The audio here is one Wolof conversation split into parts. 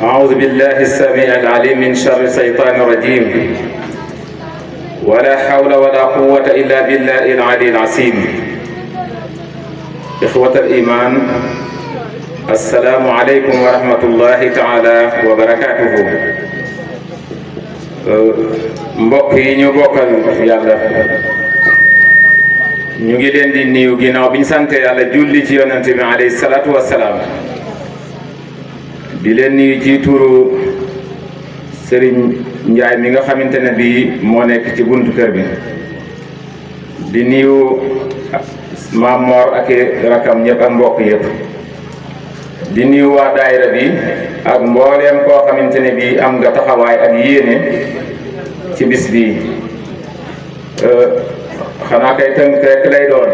أعوذ بالله السميع العليم من شر الشيطان الرجيم ولا حول ولا قوة إلا بالله العلي العظيم. إخوة الإيمان السلام عليكم ورحمة الله تعالى وبركاته. mbokk yi ñu bokkal yàlla ñu ngi leen di nuyu ginnaaw bi ñu sante yàlla julli ci yonent bi alayhi salaatu wassalaam di leen nuyu ci turu Serigne Ndiaye mi nga xamante ne bii moo nekk ci buntu kër bi di nuyu Maam Mor ak rakam ñëpp ak mbokk yëpp di nuyu waa daayira bi ak mbooleem koo xamante ne bii am nga taxawaay ak yéene ci bis bii xanaa kay tënk rek lay doon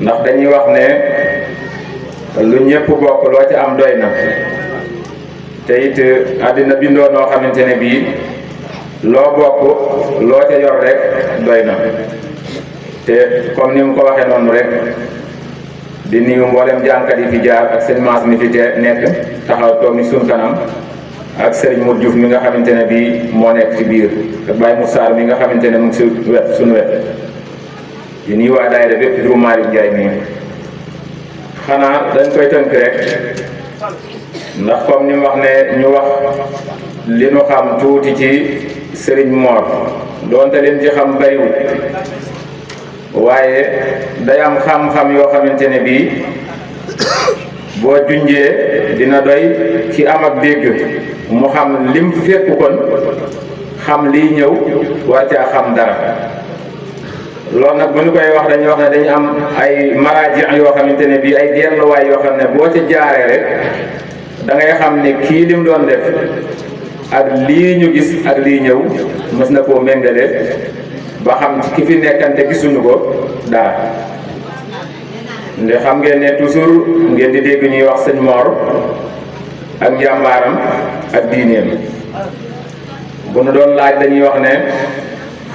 ndax dañuy wax ne lu ñëpp bokk loo ci am doy na te it àddina bindoo noo xamante ne bii loo bokk loo ca yor rek doy na te comme ni mu ko waxee noonu rek di nuyu mboolem jànkat yi fi jaar ak sëñ Maas mi fi nekk taxaw toog ni suñ kanam ak Serigne Mour Diouf mi nga xamante ne bii moo nekk ci biir ak Baye Moussa mi nga xamante ne mu ngi si wet suñu wet di nuyu waa daayira bépp du Malick Ndiaye mi xanaa dañ koy tënk rek ndax comme ni mu wax ne ñu wax li nu xam tuuti ci Serigne Mor doonte leen ci xam bariwul waaye day am xam-xam yoo xamante ne bii boo junjee dina doy ci am ak dégg mu xam lim fekku kon xam liy ñëw war caa xam dara loolu nag bu ñu koy wax dañuy wax ne dañu am ay maraaji yoo xamante ne bii ay delluwaay yoo xam ne boo ca jaaree rek da ngay xam ne kii lim doon def ak lii ñu gis ak lii ñëw mës na koo méngale ba xam ci ki fi nekkante gisuñu ko dara nde xam ngeen ne toujours ngeen di dégg ñuy wax sëñ Mor ak njàmbaaram ak diineem bu nu doon laaj dañuy wax ne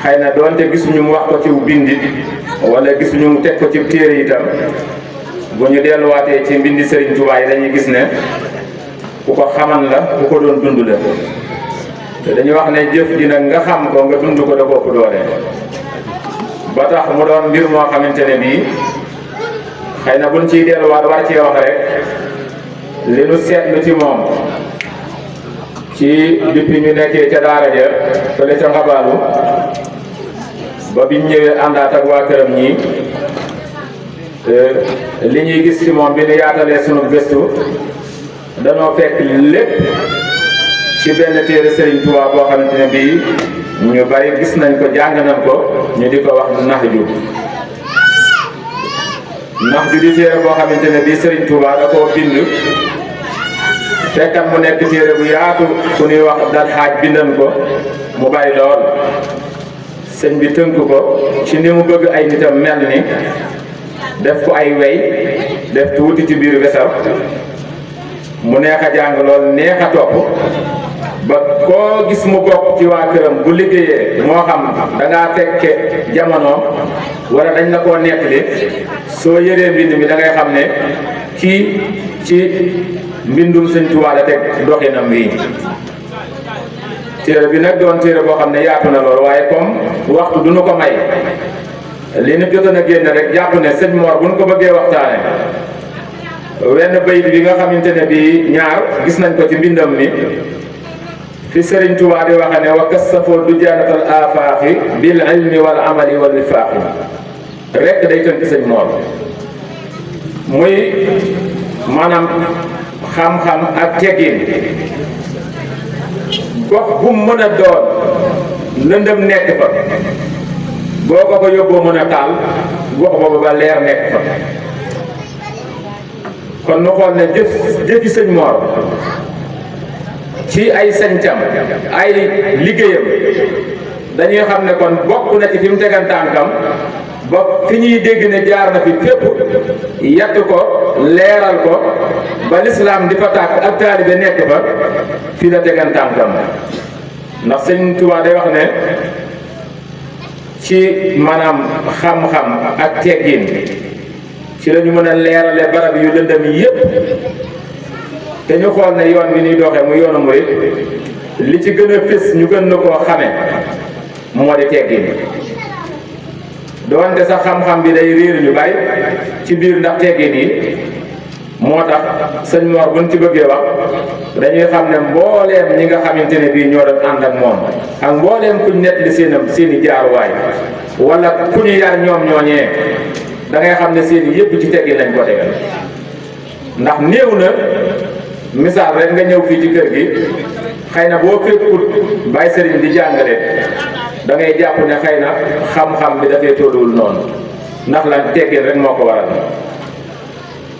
xëy na doonte gisuñu mu wax ko ci bindi wala gisuñu mu teg ko ci téere itam bu ñu delluwaatee ci mbindi Serigne Touba yi dañuy gis ne ku ko xaman la ku ko doon dund la te dañuy wax ne jëf ji nag nga xam ko nga dund ko da bopp doole ba tax mu doon mbir moo xamante ne bii xëy na buñ ciy delluwaat war cee wax rek li nu seetlu ci moom ci depuis ñu nekkee ca daara ja fële ca xabaalu ba biñ ñëwee àndaat ak waa këram ñii li ñuy gis ci moom bi nu yaatalee sunu gëstu danoo fekk lépp ci benn téere Serigne Touba boo xamante ne bii ñu bari gis nañ ko jàng nañ ko ñu di ko wax Nahju di téere boo xamante ne bii Serigne Touba da koo bind fekkat mu nekk téere bu yaatu ku ñuy wax dal xaaj bindan ko mu bari lool sëñ bi tënk ko ci ni mu bëgg ay nitam mel ni def ko ay wey def tuuti ci biir wesar mu neex a jàng lool neex a topp ba koo gis mu bokk ci waa këram bu liggéeyee moo xam da ngaa fekke jamono wala dañ la koo nettali soo yëree mbind mi da ngay xam ne kii ci mbindum Sëñ Tuubaa la teg doxinam wi téere bi nag doon téere boo xam ne yaatu na lool waaye comme waxtu du nu ko may li nu jotoon a génn rek jàpp ne sëñ Mor bu nu ko bëggee waxtaane wenn bayit bi nga xamante ne bii ñaar gis nañ ko ci mbindam mi fi Serigne Touba di waxe ne wa kasafoo du janatal afaaxi bil ilmi wal amali wal rifaaxi rek day tënk sëñ Mor muy maanaam xam-xam ak teggin gox bu mën a doon lëndëm nekk fa boo ko fa yóbboo mën a taal gox boobu ba leer nekk fa kon nu xool ne jëfi sëñ Mor ci ay sañcam ay liggéeyam dañuy xam ne kon bokk na ci fi mu tegan tànkam ba fi ñuy dégg ne jaar na fi fépp yatt ko leeral ko ba lislaam di fa tàkk ak taalibe nekk fa fi la tegan tànkam ndax sëñ Tuubaa day wax ne ci maanaam xam-xam ak teggin ci la ñu mën a leerale barab yu lëndëm yépp te ñu xool ne yoon wi ñuy doxee mu yoonu murit li ci gën a fés ñu gën na koo xame moo di teggin doonte sax xam-xam bi day réer ñu bari ci biir ndax teggin yi moo tax sëñ Mor buñ ci bëggee wax dañuy xam ne mbooleem ñi nga xamante ne bii ñoo doon ànd ak moom ak mbooleem kuñ nettali seeni jaaruwaay wala ku ñu yar ñoom ñooñee da ngay xam ne seeni yëpp ci teggin lañ ko tegal ndax néew na misaal rek nga ñëw fii ci kër gi xëy na boo fekkut bàyyi sëriñ di jàngale da ngay jàpp ne xëy na xam-xam bi dafay tolluwul noonu ndax lan teggin rek moo ko waral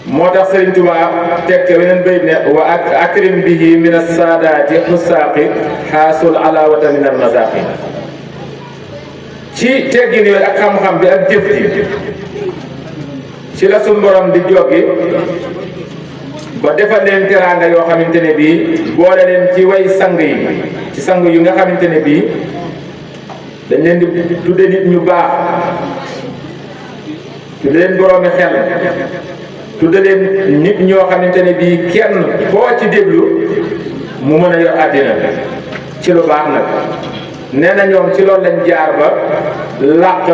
moo tax Sëriñ Tuubaa teg ca weneen bayt ne wa akrim bihi min as-saadaati xusaaqi xaasul alaawata min al-masaaqi ci teggin yooyu ak xam-xam bi ak jëf ji ci la suñu borom di joggi ba defal leen teraanga yoo xamante ne bii boole leen ci way sang yi ci sang yu nga xamante ne bii dañ leen di tudde nit ñu baax tudde leen boroomi xel tudde leen nit ñoo xamante ne bii kenn koo ci déglu mu mën a yor àddina ci lu baax nag nee na ñoom ci loolu lañ jaar ba làq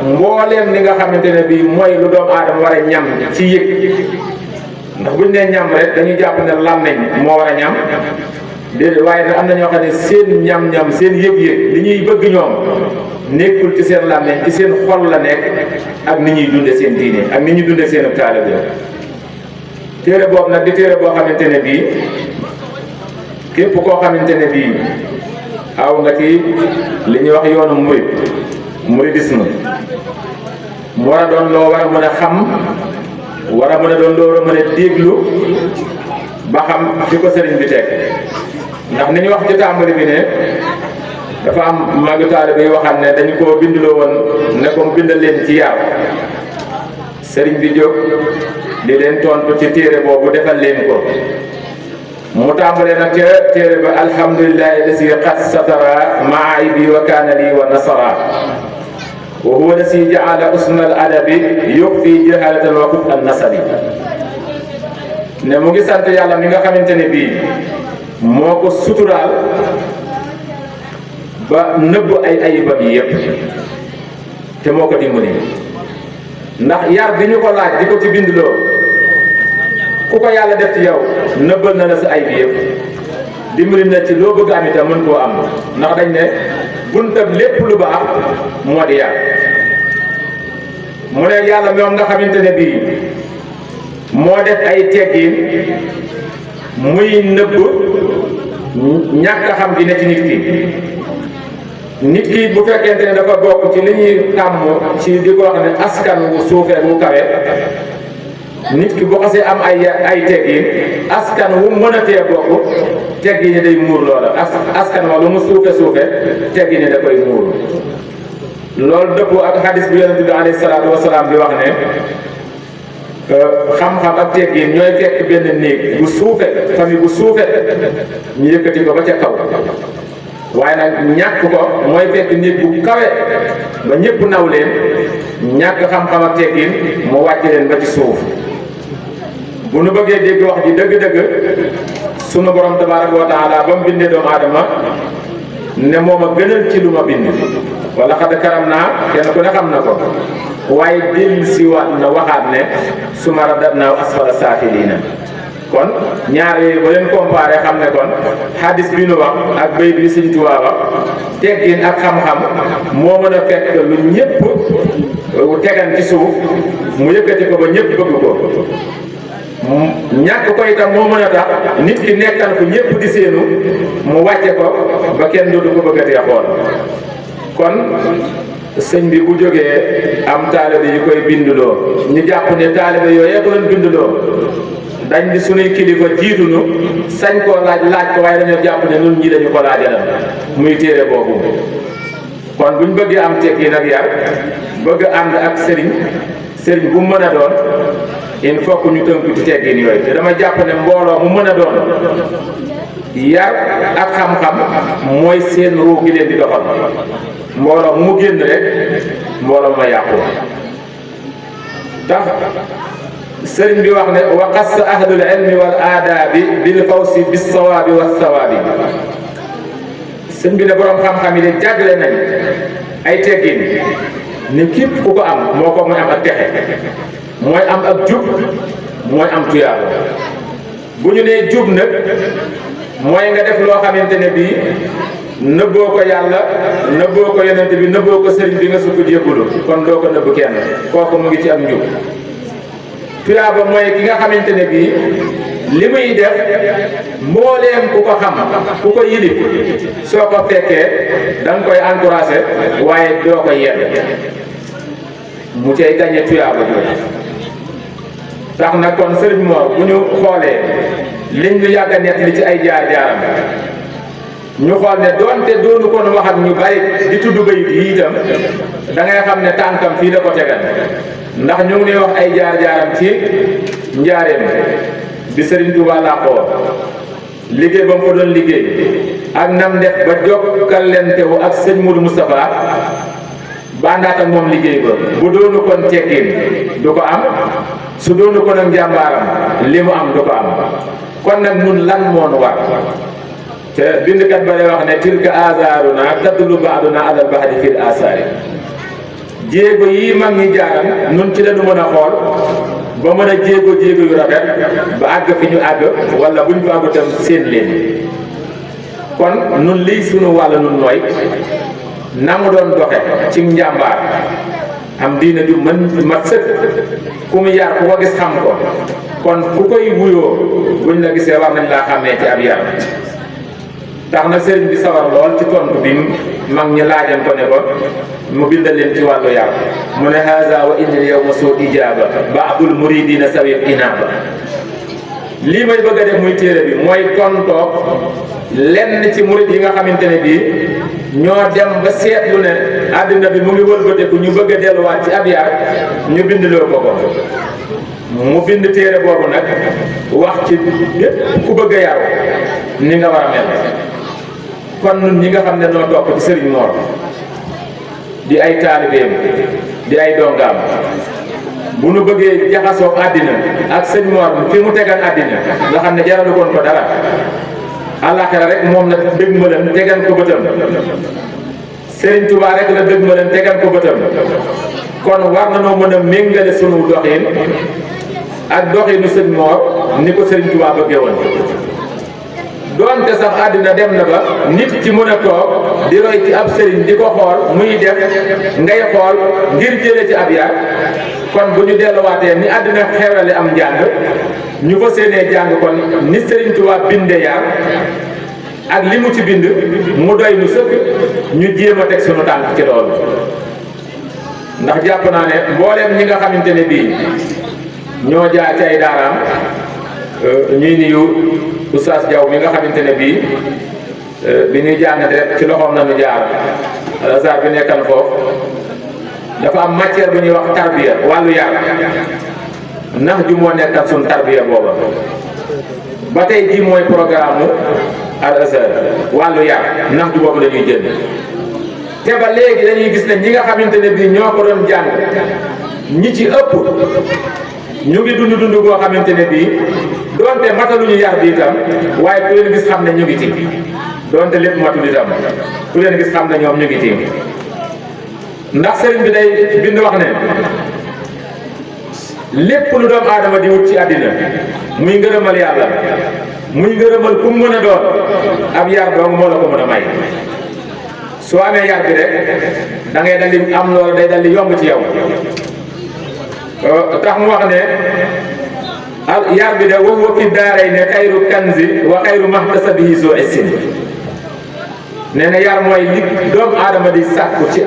mbooleem li nga xamante ne bii mooy lu doomu aadama war a ñam ci yëg ndax buñ nee ñam rek dañuy jàpp ne làmmiñ moo war a ñam déedéet waaye nag am na ñoo xam ne seen ñam-ñam seen yëg-yëg li ñuy bëgg ñoom nekkul ci seen làmmiñ ci seen xol la nekk ak ni ñuy dunde seen diine ak ni ñuy dunde seen taalibe téere boobu nag di téere boo xamante ne bii képp koo xamante ne bii aw nga ci li ñuy wax yoonu muridisme mu war a doon loo war a mën a xam war a mën a doon loo war a mën a déglu ba xam fi ko sëriñ bi teg ndax ni ñu wax ci tàmbali bi ne dafa am magi taalibe yi waxam ne dañu koo bindloo woon ne ko bindal leen ci yar sëriñ bi jóg di leen tontu ci téere boobu defal leen ko mu tàmbalee nag ca téere ba alhamdulillahi lasi qad satara maaybi wa kaana lii wa nasara wa huwa lasi jaala usna al adabi yuxfi jahalatan wa kut an nasabi ne mu ngi sant yàlla mi nga xamante ne bii moo ko suturaal ba nëbb ay ayibam yi yëpp te moo ko dimbali ndax yar bi ñu ko laaj di ko ci bindloo ku ko yàlla def ci yow nëbbal na la sa ayib yëpp dimbali na ci loo bëgg am itam mën koo am ndax dañ ne buntab lépp lu baax moo di yar mu ne yàlla moom nga xamante ne bii moo def ay teggin muy nëbb ñàkk xam gi ne ci nit ki bu fekkente ne dafa bokk ci li ñuy tàmm ci di ko wax ne askan wu suufee wu kawe nit ki bu xasee am ay teggin askan wu mën a tee bokk teggin yi day muur loola askan wa lu mu suufe teggin yi da koy muur loolu dëppoo ak hadis bi yonent bi alayhi salaatu wasalaam bi wax ne xam-xam ak teggin ñooy fekk benn néeg bu suufe famille bu suufe ñu yëkkati ko ba ca kaw waaye nag ñàkk ko mooy fekk néeg bu kawe ba ñëpp naw leen ñàkk xam-xam ak teggin mu wàcc leen ba ci suuf bu nu bëggee dégg wax ji dëgg-dëgg sunu borom tabaaraka wa taala ba mu bindee doomu aadama ne moom a gënal ci lu ma bind wala xad karam naa kenn ku ne xam na ko waaye dellu siwaat na waxaat ne suma radadnaahu asfala saafiliina kon ñaar yooyu ba leen comparé xam ne kon hadis bi nu wax ak bayt bi Sëñ Tuubaa wax teggin ak xam-xam moo mën a fekk lu ñëpp tegan ci suuf mu yëkkati ko ba ñëpp bëgg ko ñàkk ko itam moo mën a tax nit ki nekkal ko ñëpp di seenu mu wàcce ko ba kenn dootu ko bëggatee xool kon sëñ bi bu jógee am taalibe yu koy binduloo ñu jàpp ne taalibe yooyu ko doon binduloo dañ di sunuy kilifa jiitunu sañ koo laaj ko waaye dañoo jàpp ne nun ñi dañu ko laajalam muy téere boobu kon buñ bëggee am teggin ak yar bëgg ànd ak sëriñ bu mën a doon il faut que ñu tënku ci teggin yooyu te dama jàpp ne mbooloo mu mën a doon yar ak xam-xam mooy seen ruu gi leen di doxal mbooloo mu génn rek mbooloo ma yàqu tax sëriñ bi wax ne wa qassa ahlul ilmi wal aadaabi bil fawsi bis sawaabi was sawaabi. sëriñ bi ne borom xam-xam yi de jàggale nañ ay teggin ni képp ku ko am moo ko mooy am ak texe, mooy am ak jub, mooy am tuyaaba. bu ñu nee jub nag mooy nga def loo xamante ne bii nëbboo ko yàlla, nëbboo ko yonent bi, nëbboo ko sëriñ bi nga sukk jébbalu, kon doo ko nëbb kenn, kooku mu ngi ci am njub. tuyaaba mooy ki nga xamante ne bii li muy def mbooleem ku ko xam, ku ko yilif, soo ko fekkee da nga koy encouragé waaye doo ko yedd, mu cay gañe tuyaaba jooju. tax na kon sëriñ Mor bu ñu xoolee liñ ñu yàgg a nettali ci ay jaar-jaaram, ñu xool ne doonte doonu kon wax ak ñu bari di tudd bayit yi itam da ngay xam ne tànkam fii la ko tegal, ndax ñu ngi wax ay jaar-jaaram ci njaareem bi Sëriñ Tuubaa làqoo, liggéey ba mu fa doon liggéey ak nam def ba jokkalentewu ak sëñ Mourou Moustapha bandaat ak moom liggéey ba. bu doonu kon teggin du ko am, su doonu kon ak njàmbaaram li mu am du ko am. kon nag nun lan moo nu war? te bindkat ba lay wax ne tilka azaaruna tadullu baaduna alal bahdi fil asaari. jéego yi mag ñi jaaram nun ci lañu mën a xool ba mën a jéego yu rafet ba àgg fi ñu àgg, wala buñ fa àggu tam seen leen. kon nun lii sunu wàll nun mooy na mu doon doxe ci njàmbaar, am diina ju mën mat sëkk, ku mu yar ku ko gis xam ko, kon ku koy wuyoo buñ la gisee war nañ laa xàmmee ci ab yar. tax na sëriñ bi sawar lool ci tontu bi mag ñi laajan ko ne ko mu bindal leen ci wàllu yar. mu ne haza wa innil yawma soo ijaaba baadul muridina sawib inaaba. lii may bëgg a def muy téere bi mooy tontoog lenn ci murid yi nga xamante ne bii ñoo dem ba seetlu ne àddina bi mu ngi wëlbateeku, ñu bëgg a delluwaat ci ab yar, ñu bindloo ko ko. mu bind téere boobu nag wax ci yépp ku bëgg a yaru ni nga war a mel. kon ñun ñi nga xam ne noo topp ci Sëriñ Mor di ay taalibeem di ay dongaam, bu nu bëggee jaxasoo àddina ak sëñ Mor fi mu tegal àddina nga xam ne jaralu koon ko dara, àllaaxira rek moom la dëgg ma leen tegal ko bëtam, Sëriñ Tuubaa rek la dëgg ma leen tegal ko bëtam. kon war na noo mën a méngale sunu doxin ak doxinu sëñ Mor ni ko Sëriñ Tuubaa bëggee woon. doonte sax àddina dem na ba nit ci mën a toog di roy ci ab sëriñ di ko xool muy def ngay xool ngir jële ci ab yar. kon bu ñu delluwaatee ni àddina xewale am njàng, ñu fa seenee jàng kon ni Sëriñ Tuubaa binde yar ak li mu ci bind mu doy nu sëkk, ñu jéem a teg sunu tànk ci loolu. ndax jàpp naa ne mbooleem ñi nga xamante ne bii ñoo jaar ci ay daaraam, ñuy nuyu Oustaz Diaw mi nga xamante ne bii bi ñuy jàngate rek ci loxoom nañu jaar, Azhar bi nekkan foofu dafa am matière bu ñuy wax tarbiya, wàllu yar, ndax ju moo nekkan suñ tarbiya booba ba tey jii mooy programme Al Azhar, wàllu yar ndax ju boobu la ñuy jënd. te ba léegi dañuy gis ne ñi nga xamante ne bii ñoo ko doon jàng ñi ci ëpp ñu ngi dund boo xamante ne bii doonte mataluñu yar bi itam, waaye ku leen gis xam ne ñu ngi ci, doonte lépp matul itam ku leen gis xam ne ñoom ñu ngi ci. ndax sëriñ bi day bind wax ne lépp lu doomu aadama di wut ci àddina muy ngërëmal yàlla, muy ngërëmal ku mu mën a doon, ab yar dong moo la ko mën a may. soo amee yar bi rek da ngay dal di am loolu, day dal di yomb ci yow. tax mu wax ne yar bi de wa fi daaray ne xayru kanzi wa xayru mahtasabihi soo essin. nee na yar mooy li doomu aadama di sàkku ci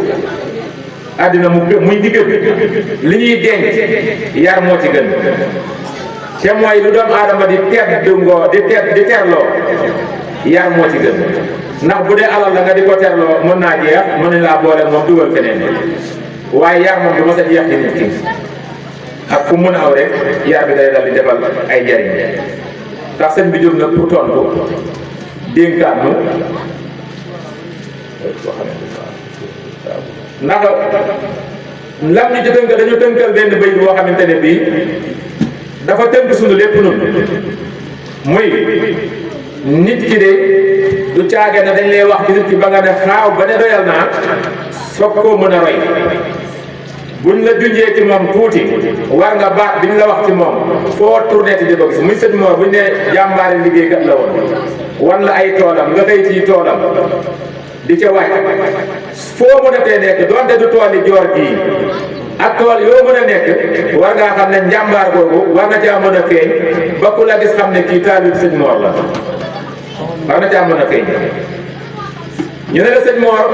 àddina muy digg li ñuy denc, yar moo ci gën. te mooy lu doomu aadama di terloo, yar moo ci gën. ndax bu dee alal la nga di ko terloo mën naa jeex, mën nañ laa boole moom dugal feneen, waaye yar moom du ma sa jeex ci nit ki. ak fu mën a aw rek yar bi day dal di defal ay njariñ. ndax sëñ bi jóg na pour tontu dénkaat nu ndax lam ñu ci tënk dañu tënkal benn bayit boo xamante ne bii dafa tënk suñu lépp nun muy nit ki de du caage na dañ lay wax ci nit ki ba nga ne xaaw ba ne doyal naa soog koo mën a roy buñ la junjee ci moom tuuti war nga baat biñ la wax ci moom foo tourné di ko gis muy sëñ Mor buñ ne jàmbaari liggéeykat la woon wan la ay toolam nga xëy ci toolam di ca wàcc foo mën a tee nekk doonte du tool yi joor gii ak tool yoo mën a nekk war ngaa xam ne njàmbaar boobu war na caa mën a feeñ ba ku la gis xam ne kii taalib sëñ Mor la war na caa mën a feeñ ñu ne la sëñ Mor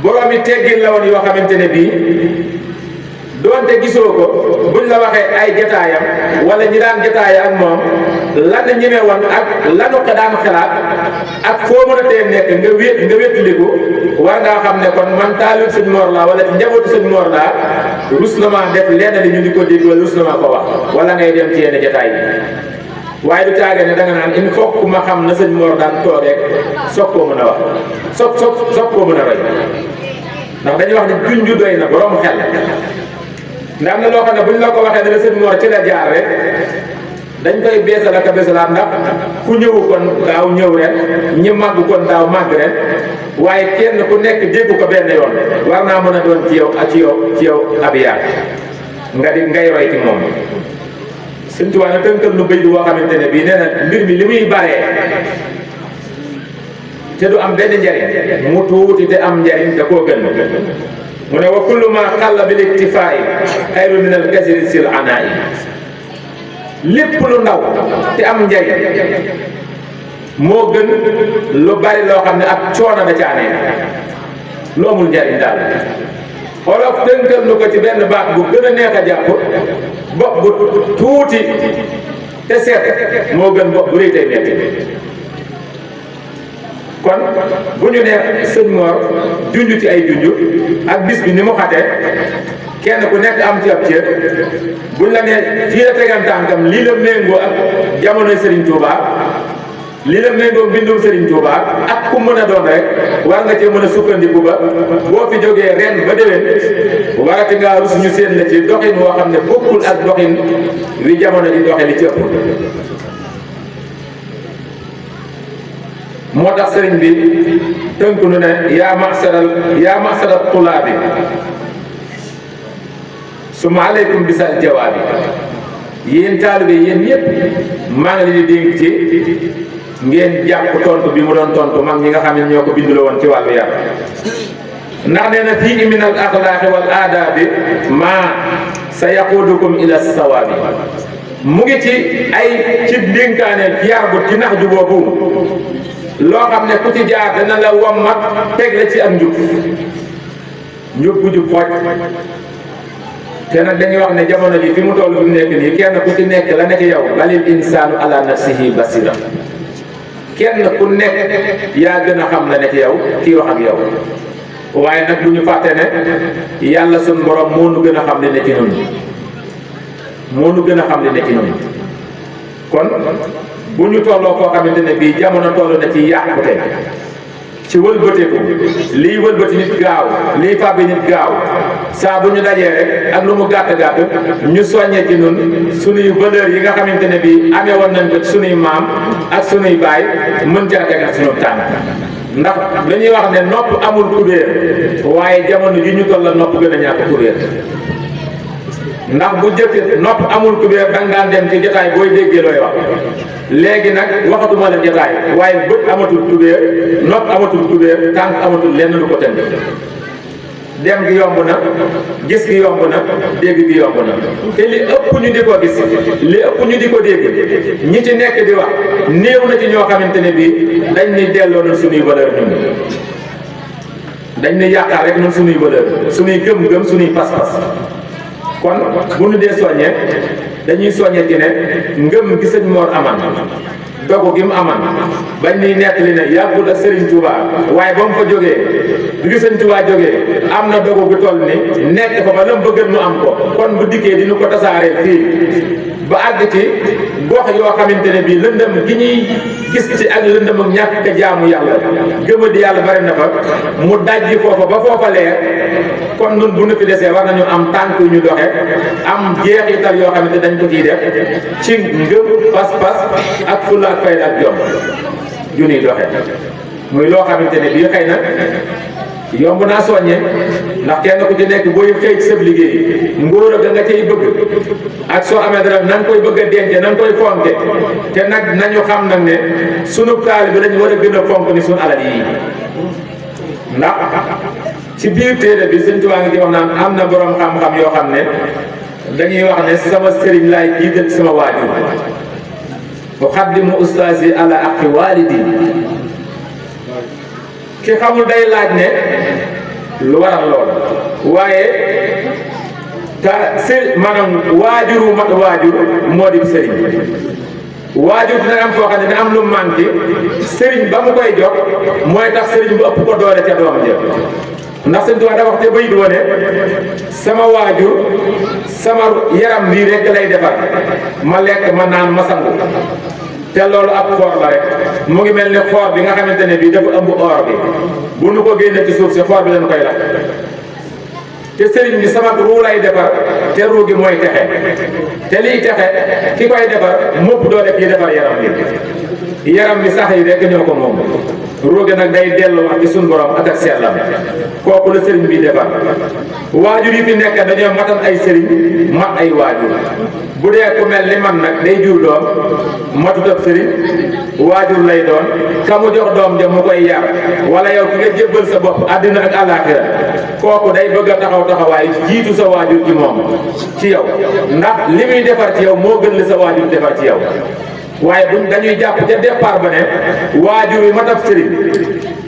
borom yi teggin la woon yoo xamante ne bii doonte gisoo ko buñ la waxee ay jotaayam wala ñi daan jotaaya ak moom lan la ñemee woon ak lanu ko daan xalaat ak foo mën a tee nekk nga wéttaliku war ngaa xam ne kon man taalib sëñ Mor laa wala ci njabootu sëñ Mor laa rus na maa def lenn li ñu di ko dégg wala rus na maa ko wax wala ngay dem ci yenn jotaay yi waaye du caage ne da nga naan il faut que ma xam na sëñ Mor daan toogee soog koo mën a wax soog koo mën a roy ndax dañuy wax ne junju doy na borom xel ndax am na loo xam ne buñ la ko waxee ne la sëñ Mor ci la jaar rek dañ koy beesal ak a beesalaat ndax ku ñëwu kon daaw ñëw ren ñi màgg kon daaw màgg ren waaye kenn ku nekk déggu ko benn yoon war naa mën a doon ci yow ak ci yow ab yaar nga di ngay roy ci moom. Sëñ Tuubaa na tënkal nu bëy boo xamante ne bii nee na mbir mi li muy baree te du am benn njariñ mu tuuti te am njariñ da koo gën mu ne wa kullu ma xalla bil iktifaa'i xayru min al kasri sil anaa'i lépp lu ndaw te am njariñ moo gën lu bari loo xam ne ak coono da caanee lu amul njariñ daal Wolof tënkal nu ko ci benn baat bu gën a neex a jàpp bopp bu tuuti te seet moo gën bopp bu rëy tey metti kon bu ñu nee sëñ Mor junj ci ay junj ak bis bi ni mu xatee kenn ku nekk am ci ab cër buñ la nee fii la tegan tànkam lii la méngoo ak jamonoy Serigne Touba lii la méngoo mbindum Serigne Touba ak ku mën a doon rek war nga cee mën a sukkandiku ba boo fi jógee ren ba déwén warati ngaa rus ñu seen la ci doxin woo xam ne bokkul ak doxin wi jamono di doxe li ci ëpp moo tax sëriñ bi tënk nu ne yaa maxsaral tulaabi summa aleykum bisal jawaabi yéen taalibe yéen ñëpp maa ngi leen di dénk ci ngeen jàpp tontu bi mu doon tontu mag ñi nga xam ne ñoo ko binduloo woon ci wàllu yar ndax nee na fii min al axlaaqi wal aadaabi maa sa yaquudukum ila sawaabi mu ngi ci ay ci dénkaaneel ci yar bu ci nax ju boobu loo xam ne ku ci jaar dana la wommat teg la ci ak njub bu jub xooj te nag dañuy wax ne jamono ji fi mu toll fi mu nekk nii kenn ku ci nekk la nekk yow balil insaanu ala nafsihi basira kenn ku nekk yaa gën a xam la nekk yow kii wax ak yow waaye nag bu ñu fàtte ne yàlla suñ borom moo nu gën a xam ne ne ci ñun moo nu gën a xam ne ne ci ñun kon bu ñu tolloo koo xamante ne bii jamono toll na ci yàqute ci wëlbateeku lii wëlbati nit gaaw lii fàbbi nit gaaw saa bu ñu dajee rek ak lu mu gàtt gàtt ñu soññee ci ñun sunuy valeur yi nga xamante ne bii amee woon nañ ko sunuy maam ak sunuy baay mën caa tegal sunu tànk ndax dañuy wax ne nopp amul kubéer waaye jamono yi ñu toll la nopp gën a ñàkk kubéer ndax bu jëkk nopp amul kubéer da nga daan dem ci jotaay booy déggee looy wax léegi nag waxatuma la jotaay waaye bët amatul kubéer nopp amatul kubéer tànk amatul lenn lu ko tënk dem gi yomb na gis gi yomb na dégg gi yomb na te li ëpp ñu di ko gis li ëpp ñu di ko dégg ñi ci nekk di wax néew na ci ñoo xamante ne bii dañ ni delloo na suñuy valeur ñun dañ ni yaakaar rek ñun suñuy valeur suñuy gëm-gëm suñuy pas-pas kon bu ñu dee soññee dañuy soññee ci ne ngëm gi sëñ Mor aman dogu gi mu aman bañ ni nettali ne yàggul ak Serigne Touba waaye ba mu fa jógee bi Serigne Touba jógee am na dogu gu toll ni nekk fa ba la mu bëgg nu am ko kon bu dikkee dinu ko tasaaree fii ba àgg ci gox yoo xamante ne bii lëndëm gi ñuy gis ci ak lëndëm ak ñàkk a jaamu yàlla gëma di yàlla bari na fa mu dajji foofa ba foofa leer. kon nun bu nu fi desee war nañu am tànk yu ñu doxe am jeexital yoo xamante dañ ko ciy def ci ngëm pas-pas ak fulla ak fayda ak jom ju ñuy doxe muy loo xamante ne bii xëy na yomb naa soññe ndax kenn ku ci nekk booy xëy ci sab liggéey ngóor a ga nga cay bëgg ak soo amee dara na nga koy bëgg a denc na nga koy fonke te nag nañu xam nag ne sunu taalibe bi lañu war a gën a fonk ni sunu alal yi ndax ci biir téere bi Sëñ Tuubaa ngi ci wax naan am na borom xam-xam yoo xam ne dañuy wax ne sama sëriñ laay jiital sama waajur uqaddimu ustaasi ala aqi walidi ki xamul day laaj ne lu waral lool waaye te maanaam waajuru mat waajur moo di sëriñ waajur dina am foo xam ne dina am lu manqué sëriñ ba mu koy jox mooy tax sëriñ bu ëpp ko doole ca doom ja ndax Sëñ Tuubaa dafa wax te bayit wane sama waajur sama yaram bii rek lay defar ma lekk ma naan ma sangu te loolu ab xoor la rek mu ngi mel ni xoor bi nga xamante ne bii dafa ëmb or bi bu nu ko génnee ci suuf si xoor bi lañu koy lakk te sëriñ bi sama ruu lay defar te ruu gi mooy texe te liy texe ki koy defar mopp doole kii defar yaram bi sax yi rek ñoo ko moom ruuge nag day dellu wax ci suñu borom ak sellam kooku la sëriñ bi defar waajur yi fi nekk dañoo matan ay sëriñ mat ay waajur bu dee ku mel ni man nag day jur doom matut ab sëriñ waajur lay doon ka mu jox doom ja mu koy yar wala yow ki nga jébbal sa bopp àddina ak àllaaxira kooku day bëgg a taxaw taxawaay jiitu sa waajur ci moom ci yow ndax li muy defar ci yow moo gën li sa waajur defar ci yow waaye buñ dañuy jàpp ca départ ba ne waajur yi mat ab sëriñ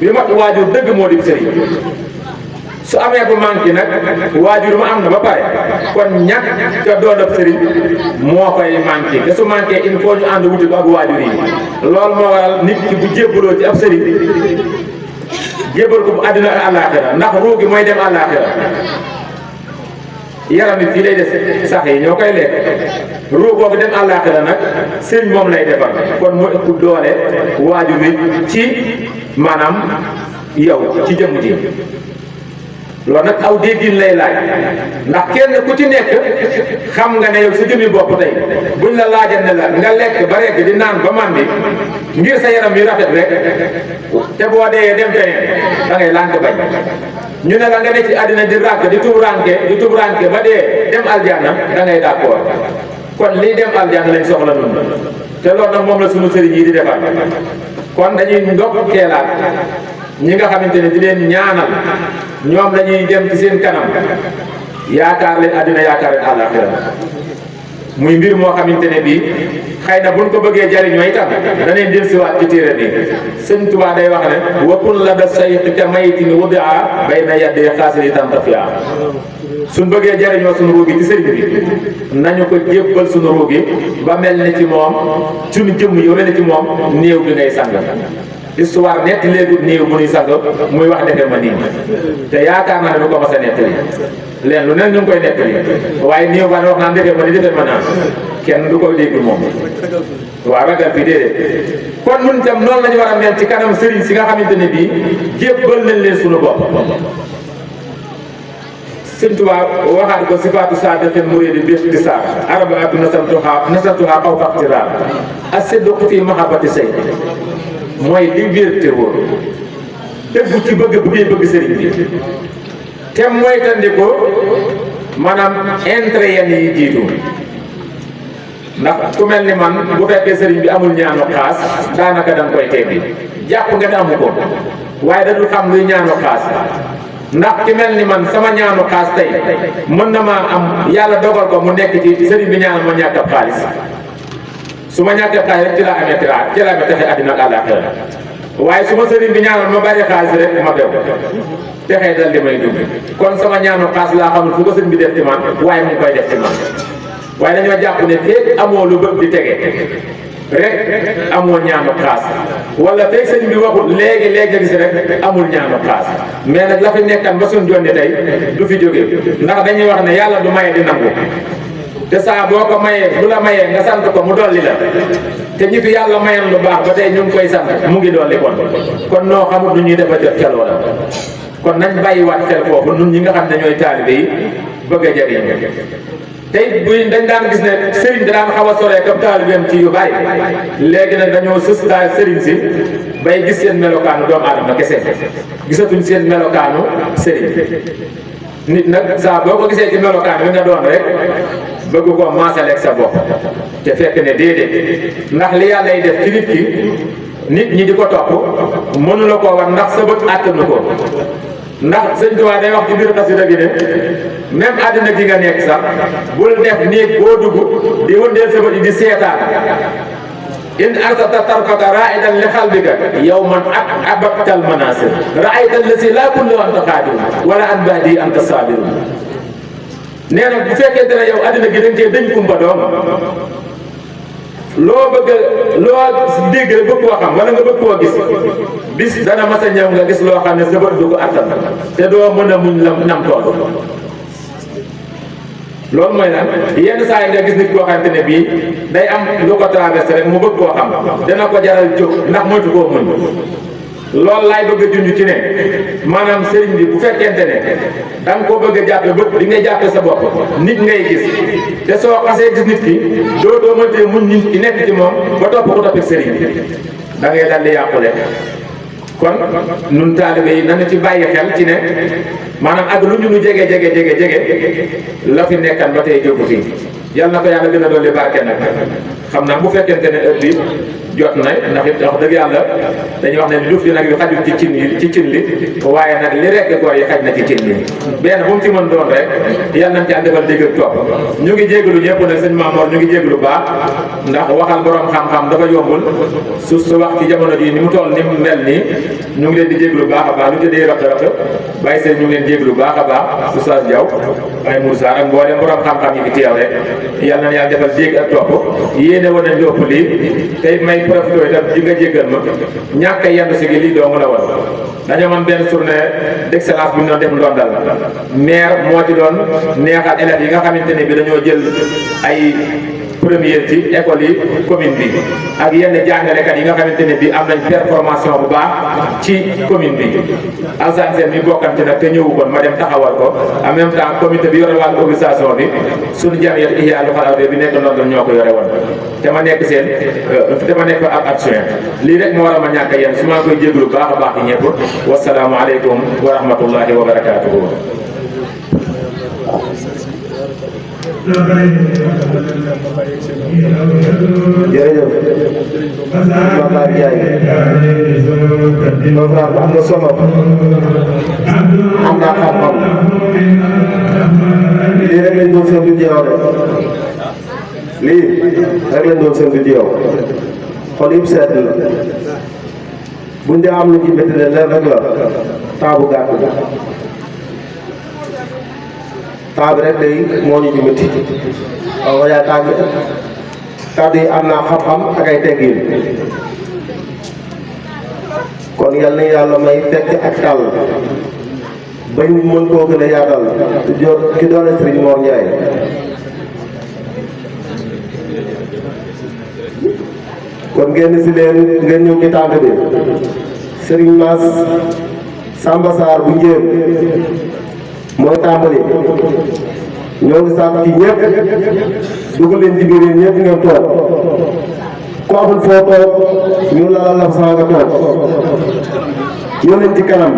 bi mat waajur dëgg moo di sëriñ su amee bu manqué nag waajur ma am na ba pare kon ñàkk ca doon ab sëriñ moo koy manqué te su manqué il faut ñu ànd wuti ko ak waajur yi loolu moo waral nit ki bu jébbaloo ci ab sëriñ jébbal ko bu àddina ak àllaaxira ndax ruu gi mooy dem àllaaxira yaram bi fii lay des sax yi ñoo koy lekk ruu boobu dem àllaaxira nag sëriñ moom lay defar kon moo ëpp doole waajur bi ci maanaam yow ci jëmm ji loolu nag aw déggin lay laaj ndax kenn ku ci nekk xam nga ne yow sa jëmmi bopp tey buñ la laajal ne la nga lekk ba rekk di naan ba màndi ngir sa yaram yi rafet rek te boo dee dem feneen da ngay lànk bañ ñu ne la nga ne ci àddina di ràgg di tubranke ba dee dem aljanna da ngay d'accord kon lii dem aljanna lañ soxla nun te loolu nag moom la sunu sëriñ yi di defar kon dañuy ndokk keelaat ñi nga xamante ne di leen ñaanal ñoom lañuy dem ci seen kanam yaakaar leen àddina yaakaar leen àllaaxira muy mbir moo xamante ne bii xëy na buñ ko bëggee jariñoo itam daneen del siwaat ci téere bi Sëñ Tuubaa day wax ne wakun la da sayt ka maytin wudia bayna yaddi xaasiri tantafia suñ bëggee jariñoo suñu ruugi ci sëriñ bi nañu ko jébbal suñu ruugi ba mel ni ci moom suñu jëmm yi mel ni ci moom néew bi ngay sang histoire nett léegi néew bu ñuy sang muy wax defe ma nii te yaakaar naa ne du ko mas a nettali leen lu ne ñu ngi koy nettali waaye néew ba ne wax naan defe ma ni defe ma naan kenn du ko dégg moom waaw ragal fii déedéet kon nun tam noonu la ñu war a mel ci kanam sëriñ si nga xamante ne bii jébbal nañ leen suñu bopp Sëñ Tuubaa waxaat ko sifaatu saadiqil muriidi bi ixtisaar arbaatu nasatuha xaw faxtiraar as-sidqu fi mahabbati say mooy li wér te wóor dëggu ci bëgg bu ngay bëgg sëriñ bi te moytandiku maanaam intérêt yenn yi jiitu ndax ku mel ni man bu fekkee sëriñ bi amul ñaanu xaas daanaka da nga koy teggi jàpp nga ne amu ko waaye da dul xam luy ñaanu xaas ndax ki mel ni man sama ñaanu xaas tey mën na maa am yàlla dogal ko mu nekk ci sëriñ bi ñaanal ma ñàkk ab xaalis su ma ñàkkee xaalis rek ci laa amee tiraat ci laa amee texe àddina ak àllaaxira waaye su ma sëriñ bi ñaanal ma bari xaalis rek ma bew texee dal di may dugg kon sama ñaanu xaas laa xamul fu ko sëriñ bi def ci man waaye mu ngi koy def ci man waaye dañoo jàpp ne feeg amoo lu bëgg di tege rek amoo ñaanu xaas wala feeg sëriñ bi waxul léegi nga gis rek amul ñaanu xaas mais nag la fi nekkan ba suñ jonni tey du fi jóge ndax dañuy wax ne yàlla du maye di nangu te saa boo ko mayee bu la mayee nga sant ko mu dolli la te ñi fi yàlla mayoon lu baax ba tey ñu ngi koy sant mu ngi dolli kon noo xamut nu ñuy defa jot ca loola kon nañ bàyyiwaat xel foofu nun ñi nga xam ne ñooy taalibe yi bëgg a jariñ tey buy dañ daan gis ne sëriñ bi daan xaw a soree comme taalibeem ci yu bàyyi léegi nag dañoo sës daal sëriñ si bay gis seen melokaanu doomu aadama kese gisatuñ seen melokaanu sëriñ nit nag saa boo ko gisee ci melokaan bi nga doon rek bëgg koo maasaleeg sa bopp te fekk ne déedéet ndax li yàlla yi def ci nit ki nit ñi di ko topp mënu la koo war ndax sa bët àttanu ko ndax sëñ Tuubaa day wax ci biir xasida gi ne même àddina gi nga nekk sax bul def néeg boo dugg di wëndeel sa bët yi di seetaan in arsata tarfaka raidan li xalbika yawman abaktal manasir raayta allasi laa kullu anta xaadir wala an bahdi anta saabirun nee na bu fekkente ne yow àddina gi dañ cee dañ kumpa doom loo bëgg loo dégg rek bëgg koo xam wala nga bëgg koo gis bis dana mas a ñëw nga gis loo xam ne sa bët du ko attan te doo mën a muñ la nam tool loolu mooy lan yenn saa yi nga gis nit koo xamante ne bii day am lu ko traversé rek mu bëgg koo xam dana ko jaral jóg ndax moytu koo muñ loolu laay bëgg a junj ci ne maanaam sëriñ bi bu fekkente ne da nga koo bëgg a jàppe bët di ngay jàppe sa bopp nit ngay gis te soo xasee gis nit ki doo mëntee muñ nit ki nekk ci moom ba topp ko toppit sëriñ bi da ngay dal di yàqule kon nun taalibe yi nañu ci bàyyi xel ci ne maanaam ak lu ñu nu jege la fi nekkan ba tey jógu fii yàlla na ko yàlla gën a dolli barke nag xam naa bu fekkente ne heure bi jot na ndax it wax dëgg yàlla dañuy wax ne duuf yi nag yu xajul ci cin li waaye nag li rekk góor yi xaj na ci cin li benn bu mu ci mën doon rek yàlla nañ ci àndefal dégg ak topp ñu ngi jégalu ñëpp nag sëñ Mamoor ñu ngi jégalu baax ndax waxal borom xam-xam dafa yombul su wax ci jamono ji ni mu toll ni mu mel nii ñu ngi leen di jégalu baax a baax lu jëdee rëq-rëq bàyyi seen ñu ngi leen jégalu baax a baax Oustaz Diaw ay Moussa ak mboolem borom xam-xam yi fi teew rek yàlla na yàlla defal dégg ak topp yéene woon nañ lépp lii tey may profité itam ji nga jéggal ma ñàkk a yendu si gi lii doo mën a woon dañoo man benn journée d'excellence bu ñu doon def ndondal maire moo ci doon neexal élèves yi nga xamante ne bi dañoo jël ay première ci école yi commune bi ak yenn jàngalekat yi nga xamante ne bi am nañ performation bu baax ci commune bi Alsane Sène mi bokkante nag te ñëwu kon ma dem taxawal ko en même temps comité bi yore wàllu organisation bi suñu jamiyat Ihya al-Xalawde bi nekk ndondal ñoo ko yore woon te ma nekk seen te ma nekk ab action lii rek moo war a ma ñàkk yéen su ma koy jéglu baax a baax ci ñëpp wasalaamu aleykum wa rahmatullahi wa barakatuhu jërëjëf Mama Ndiaye loolu daal am na solo am naa xam-xam lii rek lañ doon séntu ci yow lii rek lañ doon séntu ci yow xol yëpp seet la buñ dee am lu ci métti leen rek la taabu gàtt la taa bi rek day moo ñu ci métti waaw yaa kàddu yi am naa xam-xam ak ay teggin kon yal na yàlla may fekk ak tàll bañ mën koo gën a yaatal ki doole Serigne Mor Ndiaye kon ngeen si leen ngeen ñëw ci tànt bi Serigne Mass Samba Sarr bu njéem mooy tàmbali ñoo ngi sant ci ñëpp dugg leen ci biir ñëpp ngeen toog ku amul foo toog ñu lalal la saa nga toog ñoo leen ci kanam